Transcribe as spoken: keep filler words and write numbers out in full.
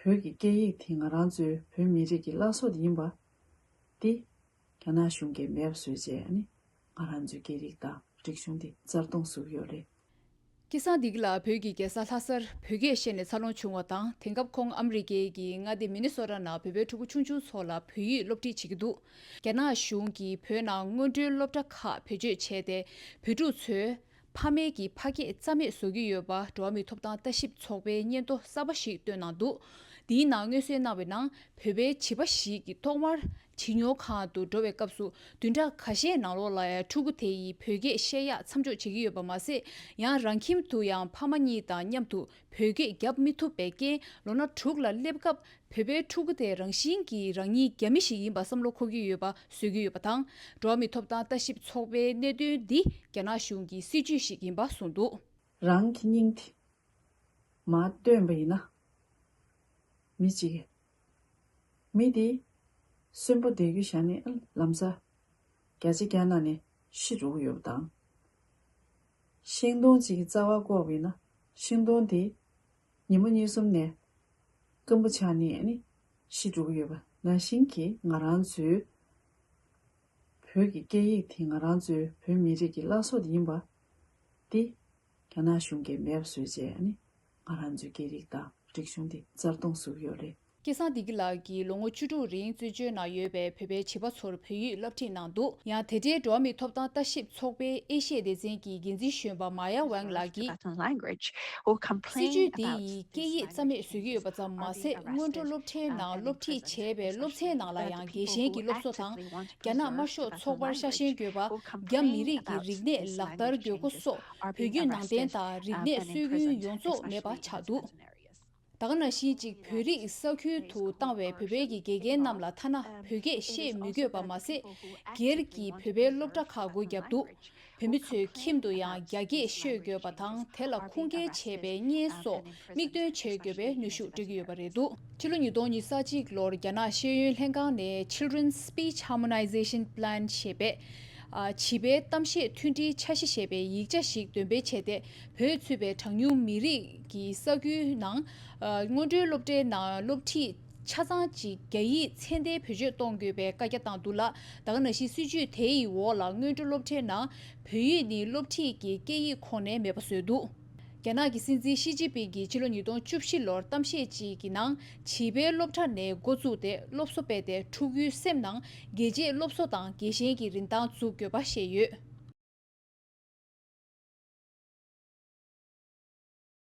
བོད་ཀྱི་སྐད་ཡིག་དེ་ང་རང་ཚོའི་བོད་མི་རིགས་ཀྱི་བླ་སྲོག་ཡིན་པ་དེ་རྒྱ་ནག་གཞུང་གིས་མེད་པ་བཟོས་བྱས་ནི་ང་རང་ཚོའི་སྐད་རིགས་དང་རིག་གཞུང་དེ་རྩ་སྟོངས་བཟོ་གི་ཡོད་རེད། སྐལ་བཟང་བདེ་སྐྱིད་ལགས་བོད་ཀྱི་རྒྱལ་ས་ལྷ་སར་བོད་སྐད་བཤད་ནས་འཚར་ལོངས་བྱུང་བ་དང་། དེང་སྐབས་ཁོང་ཨ་མི་རི་ཀའི་གི་མངའ་སྡེ་མི་ནི་སོ་ཊ་ནང་བོད་པའི་ཕྲུ་གུ་ཆུང་ཆུང་ཚོ་ལ་བོད་ཡིག་སློབ་ཁྲིད་བྱེད་ཀྱི་འདུག་རྒྱ་ནག་གཞུང་གིས་བོད་ནང་སྔོན་འགྲོའི་སློབ་གྲྭ་ཁག་བེད་སྤྱོད་བྱས་ཏེ། བོད་ཕྲུག་ཚོའི་ཕ་མེས་ཀྱི་ཕ་སྐད་རྩ་མེད་བཟོ་གི་ཡོད་པ་འགྲོ་བ་མིའི་ཐོབ་ཐང་ལྟ་ཞིབ་ཚོགས་པས་སྙན་ཐོ་གསར་པ་ཞིག་བཏོན་གནང་འདུག་འདིའི་ནང་མངོན་གསལ་གནང་བའི་ནང་། བོད་པའི་བྱིས་པ་ཞིག་གིས་ཐོག་མར་བྱིས་གཉོར་ཁང་དུ་འགྲོ་བའི་སྐབས་སུ། བདུན་ཕྲག་ཁ་ཤས་ནང་ལོགས་ལ་ཡང་ཕྲུ་གུ་དེ་ཡིས་བོད་སྐད་བཤད་ཡག་མཚམས་འཇོག་བྱེད་ཀྱི་ཡོད་པ་མ་ཟད། ཡང་རང་ཁྱིམ་དུ་ཡང་ཕ་མ་གཉིས་དང་མཉམ་དུ་བོད་སྐད་རྒྱབ་མི་ཐུབ་པའི་རྐྱེན། ལོ་ན་དྲུག་ལ་སླེབས་སྐབས་བོད་པའི་ཕྲུ་གུ་དེ་རང་བཞིན་གྱིས་རང་ཉིད་རྒྱ་མི་ཞིག་ཡིན་པ་བསམ་བློ་འཁོར་གྱི་ཡོད་པ་བཟོ་གི་ཡོད་པ་དང་། འགྲོ་བ་མིའི་ཐོབ་ཐང་ལྟ་ཞིབ་ཚོགས་པའི་གནད་དོན་འདི་རྒྱ་ནག་གཞུང་གི་སྲིད་ཇུས་ཤིག་ཡིན་པ་གསུངས་འདུག་རང་གི་སྙིང་དེ་མར་བཏོན་པ་ཡིན་ན། མི་གཅིག་གིས། མི་དེ་གསོན་པོ་བསྡད་རྒྱུ་བྱས་ནས་ལམ་སང་བརྒྱ་ཆ་བརྒྱ་ནང་ནས་ཤི་འགྲོ་གི་ཡོད་པ་དང་། ཤིང་སྡོང་གཅིག་གི་རྩ་བ་བཀོག་པ་ཡིན་ན་ཤིང་སྡོང་དེ་ཉི་མ་གཉིས་གསུམ་ནས་སྐམ་པོ་ཆགས་ནས་ནི་ཤི་འགྲོ་གི་ཡོད་པ་ནང་བཞིན་གྱི། ང་རང་ཚོའི་བོད་ཀྱི་སྐད་ཡིག་དེ་ང་རང་ཚོའི་བོད་མི་རིགས་ཀྱི་བླ་སྲོག་དེ་ཡིན་པ་དེ་རྒྱ་ནག་གཞུང་གིས་མེད་པ་བཟོས་བྱས་ནི་ང་རང་ཚོའི་སྐད་རིགས་དང་རིག་གཞུང་དེ་རྩ་སྟོངས་བཟོ་གི་ཡོད་རེད། སྐལ་བཟང་བདེ་སྐྱིད་ལགས་ཀྱིས་ལོ་ངོ་བཅུ་དྲུག་རིང་བཙན་བྱོལ་ནང་ཡོད་པའི་བོད་པའི་བྱིས་པ་ཚོར་བོད་ཡིག་སློབ་ཁྲིད་གནང་འདུག་ཡང་དེ་འབྲེལ་འགྲོ་བ་མིའི་ཐོབ་ཐང་ལྟ་ཞིབ་ཚོགས་པའི་ཨེ་ཤི་ཡའི་སྡེ་ཚན་གྱི་འགན་འཛིན་གཞོན་པ་མ་ཡ་ཝང་ལགས་ཀྱིས། Tibetan language or complain སྲིད་ཇུས་འདི་ཡིས་སྐད་ཡིག་རྩ་མེད་བཟོ་གི་ཡོད་པ་ཙམ་མ་ཟད། སྔོན་འགྲོ་སློབ་གྲྭའི་ནང་སློབ་ཁྲིད་བྱས་པའི་སློབ་ཚན་ནང་ལ་ཡང་རྒྱལ་ཞེན་གྱི་སློབ་གསོ་དང་། རྒྱ་ནག་དམར་ཤོག་ཚོགས་པར་ཤ་ཞེན་དགོས་པ། རྒྱ་མི་རིགས་ཀྱི་རིག་གནས་ལག་བསྟར་དགོས་མཁོ་སོགས་བོད་བརྒྱུད་ནང་བསྟན་དང་རིག་གནས་སྲོལ་རྒྱུན་ཡོངས་རྫོགས་མེད་པ་ཆགས་འདུག་ད་ག་ནང་བཞིན་གཅིག་བོད་རིགས་ས་ཁུལ་དུ་བཏང་བའི་བོད་པའི་གི་དགེ་རྒན་རྣམས་ལ་ཐ་ན་བོད་སྐད་བཤད་མི་དགོས་པ་མ་ཟད། སྒེར་གྱི་བོད་པའི་སློབ་གྲྭ་ཁག་སྒོ་བརྒྱབ་འདུག་བོད་མི་ཚོས་ཁྱིམ་དུ་ཡང་རྒྱ་སྐད་ཤོད་དགོས་པ་དང་། དེ་ལ་ཁུངས་སྐྱེལ་བྱས་པའི་བརྙན་སོགས་མིག་སྟོན་བྱེད་དགོས་པའི་གནོན་ཤུགས་སྤྲོད་ཀྱི་ཡོད་པ་རེད་འདུག་ཕྱི་ལོ་ཉིས་སྟོང་ཉི་ཤུ་རྩ་གཅིག་ལོར་རྒྱ་ནག་ཤེས་ཡོན་ལྷན་ཁང་ནས་Children's Speech Harmonization Plan ཞེས་པའི། ཨ། བྱིས་པའི་གཏམ་བཤད་མཐུན་སྒྲིལ་འཆར་གཞི་ཞེས་པའི་ཡིག་ཆ་ཞིག་འདོན་སྤེལ་བྱས་ཏེ། བོད་ཚུད་པའི་གྲངས་ཉུང་མི་རིགས་ཀྱི་ས་ཁུལ་ནང་། ཨ། སྔོན་འགྲོའི་སློབ་གྲྭའི་ནང་སློབ་ཁྲིད་ཆ་ཚང་གཅིག་རྒྱ་ཡིག་ཚད་ལྡན་བེད་སྤྱོད་གཏོང་དགོས་པའི་བཀའ་རྒྱ་བཏང་འདུག་ལ། ད་ག་ནང་བཞིན་སྲིད་ཇུས་དེ་ཡི་འོག་ལ་སྔོན་འགྲོ་སློབ་གྲྭའི་ནང་བོད་ཡིག་ནི་སློབ་ཁྲིད་ཀྱི་སྐད་ཡིག་ཁོངས་ནས་མེད་པ་བཟོས་འདུག་རྒྱ་ནག་གི་སྲིད་འཛིན་ཞི་ཅིན་ཕིང་གིས་ཕྱི་ལོ་ཉིས་སྟོང་བཅུ་བཞི་ལོར་གཏམ་བཤད་ཅིག་གི་ནང་བྱིས་པའི་སློབ་གྲྭ་ནས་འགོ་བཙུགས་ཏེ་སློབ་གསོ་སྤེལ་ཏེ། ཕྲུ་གུའི་སེམས་ནང་རྒྱལ་གཅེས་སློབ་གསོ་དང་རྒྱལ་ཞེན་གྱི་རིན་ཐང་འཛུགས་དགོས་པ་བཤད་ཡོད།